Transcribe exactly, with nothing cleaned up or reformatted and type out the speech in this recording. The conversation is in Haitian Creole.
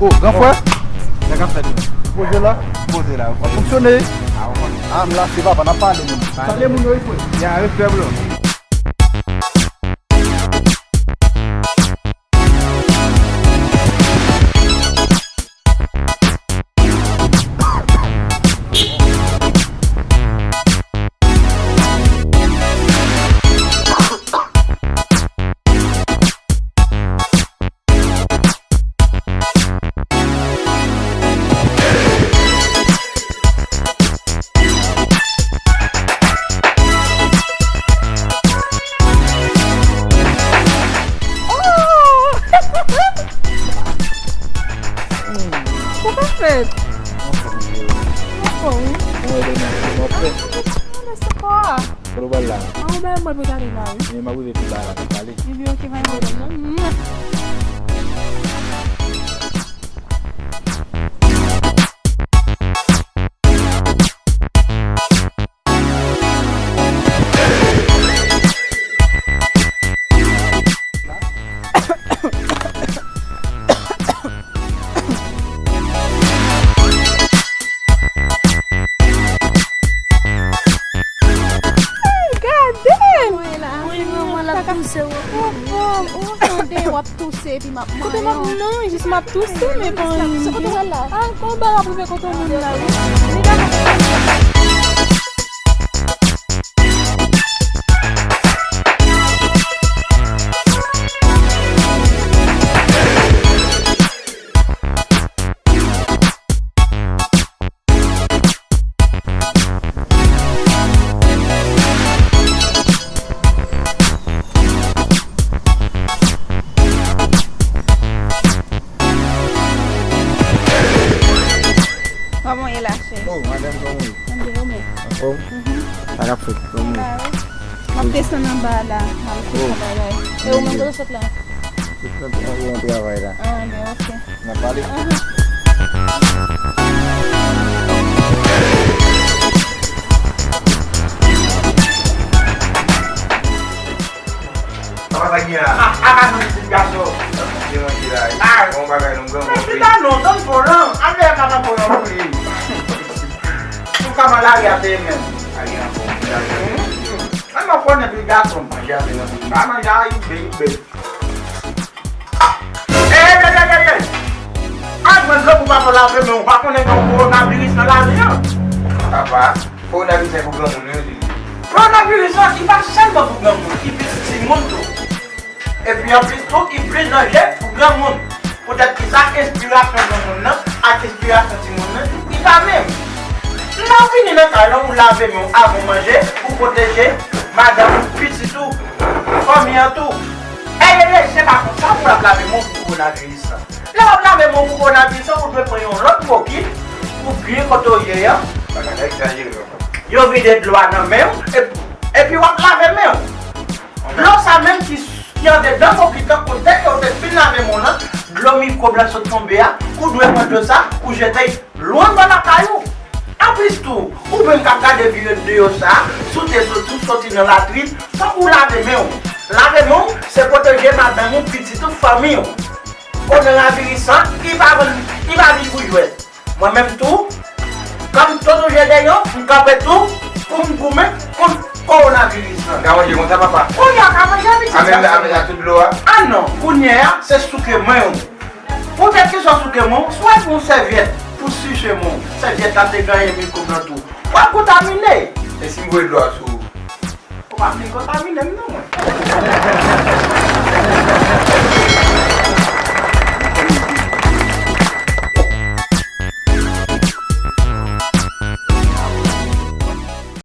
O, gran frè. Sa k ap fèt menm? Poze la. Poze la, ok. W ap fonksyone? A, w ap fonksyone. A, m la, se papa, n ap pale menm. Pale. Salye moun yo wi, frè. Ya, respè, bro. Oh! Sa pa fèt? Anfòm, wi. Anfòm, wi. Ou wè lè nan, lè nan prè. Ah, lè sa kwa? Kote w pral la? Ah, ou bay mwen pou gade la, wi. Men m ap rive pi ba la, n ap pale. Epi, ok, bay mwen non. Gade! Wi, manman, l ap touse, wi. Ou tande, w ap touse, epi m ap manyen. Kote m ap, non, jis m ap touse, men pa anyen. Se kote w pral la? Ah, anba, m ap rive kote moun la, wi. Kòman w ye la, chè? Oh, madanm, kòman w ye? Mwen byen, ou menm? Anfòm? Mhm. Sa k ap fèt? Kòman w ye? M ap desann anba la, m al fè yon bagay. E ou menm, kote w sot la? Sot nan travay la. Ah, byen, ok. N ap pale? Aha. Papa, sa gen la? Ah, ah, ah, non, pitit gason. Sa manje, manje la, wi. Ah. Bon bagay, non, granmoun. Pitit la, non, tann volan. Al lè papa volan pou li. Ou ka mal ale atè menm. Ale anfòm. An, mwen konnen pitit gason. Manje atè nan. Pa manje a, ibe, ibe. Ey, ey, ey, ey, ey! Al jwenn dlo pou papa w lave men w. Ou pa konnen gen yon kowonaviris nan lari an? Papa, kowonaviris se pou granmoun yo li ye. Kowonaviris lan, li pa sèlman pou granmoun, li pou timoun tou. Epi anplis tou, li plis danje pou granmoun. Poutèt ki sa, enspirasyon granmoun nan ak enspirasyon timoun nan, li pa menm. Lè w vini nan kay la, ou lave men w avan w manje, pou pwoteje madanm ou, pitit ou, fanmi an tou. Ey, ey, ey, se pa konsa pou w ap lave men w pou kowonaviris lan. Lè w ap lave men w pou kowonaviris lan, ou dwe pran yon lòt bokit pou byen kote w ye an. Bagay la egzajere, papa. Yo vide dlo a nan men w, epi, epi w ap lave men w. Dlo sa menm ki, ki andedan bokit lan, kote ke w te fin lave men w lan, dlo mikwòb lan sot tonbe a, ou dwe pran dlo sa, ou jete l lwen bò lakay ou. Anplis tou, ou menm k ap gade videyo sa, si w te soti, ou soti nan latrin, fòk ou lave men w. Lave men w, se pwoteje madanm ou, pitit ou, fanmi w. Kowonaviris lan, li pa vin, li pa vin pou jwèt. Mwen menm tou, kòm Toto Jedèyon, m kanpe tou pou m goumen kont kowonaviris lan. Ka manje konsa, papa? Kounye a, ka manje, pitit gason. A, menm avèk tout dlo a? A non, kounye a, se souke men w. Poutèt ki sa w souke men w, si w pran yon sèvyèt pou siche men w, sèvyèt la te genyen mikwòb lan tou. W ap kontamine. E si m voye dlo a sou ou? Ou pa vle kontamine m non, mwen.